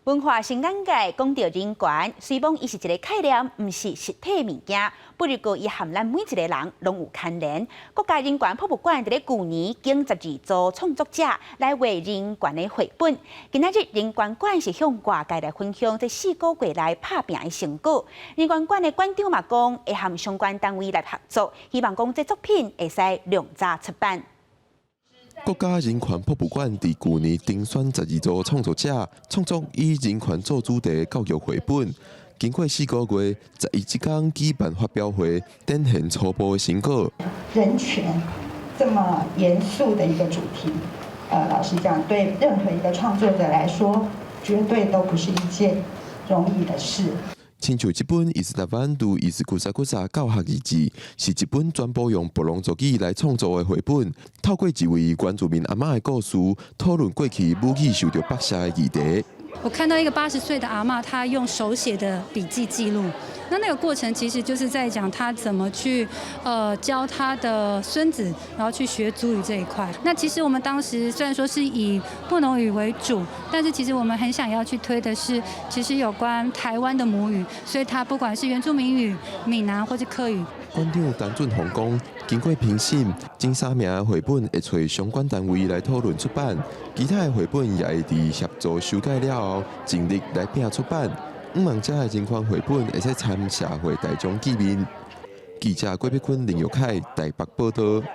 文化新眼界講著人權，雖罔伊是一个概念，毋是實體物件，不過伊和咱每一个人攏有牽連。國家人權博物館佇咧舊年揀十二組創作者來畫人權的繪本。今仔日人權館是向外界來分享這四個月來拍拚的成果。人權館的館長嘛講，會和相關單位來合作，希望講這作品會使量早出版。國家人權博物館佇舊年甄選十二組創作者，創作以人權做主題的教育繪本。經過四個月，11這工舉辦發表會，展現初步的成果。人權這麼嚴肅的一個主題，老實講，對任何一個創作者來說，絕對都不是一件容易的事。親像這本《伊斯達灣讀伊斯古薩古薩教學日誌》，是一本全部用布農族語來創作的繪本。透過一位原住民阿嬤的故事，討論過去武器受著剝削的議題。我看到一個80歲的阿嬤，她用手寫的筆記記錄，那個過程其實就是在講她怎麼去教她的孫子，然後去學族語這一塊。那其實我們當時雖然說是以布農語為主，但是其實我們很想要去推的是，其實有關台灣的母語，所以它不管是原住民語、閩南或者客語。館長陳俊宏講，經過評審，前三名的繪本會揣相關單位來討論出版，其他的繪本也會佇協助修改了後，盡力來拼出版。向望這的人權繪本會使參社會大眾見面。記者郭碧坤、林玉凱台北報道。